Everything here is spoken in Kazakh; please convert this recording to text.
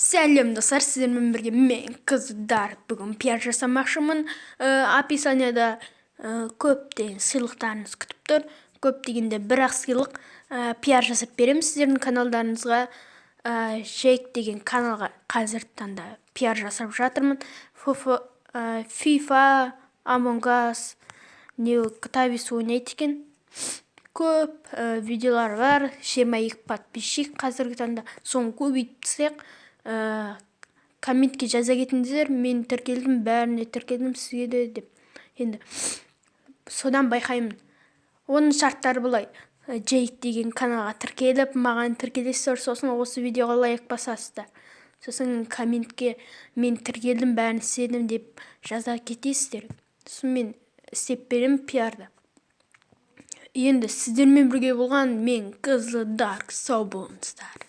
Сәлем, достар! Сіздермен бірге мен, Қыздар. Бүгін пиар жасамақшымын. Описанияда көптеген сыйлықтарыңыз күтіп тұр. Көп дегенде, бір ақ сыйлық. Пиар жасап беремін сіздердің каналдарыңызға. Джейк деген каналға қазіргі таңда пиар жасап жатырмын. FIFA, Among Us, не Табис ойнайды екен. Көп видеолар бар, 22 подписчик қазіргі таңда. Соны көбейтіп тастайық. Комментке жаза кетіңіздер: «Мен тіркелдім, бәріне тіркелдім, сізге де», — деп. Енді содан байқаймын. Оның шарттары былай: Джейк деген каналға тіркеліп, маған тіркелесіздер, сосын осы видеоға лайк басасыздар, сосын комментке «Мен тіркелдім, бәрін істедім» деп жаза кетесіздер. Сосын мен істеп беремін пиарды. Енді сіздермен бірге болған мен, Қызы Дарк. Сау болыңыздар!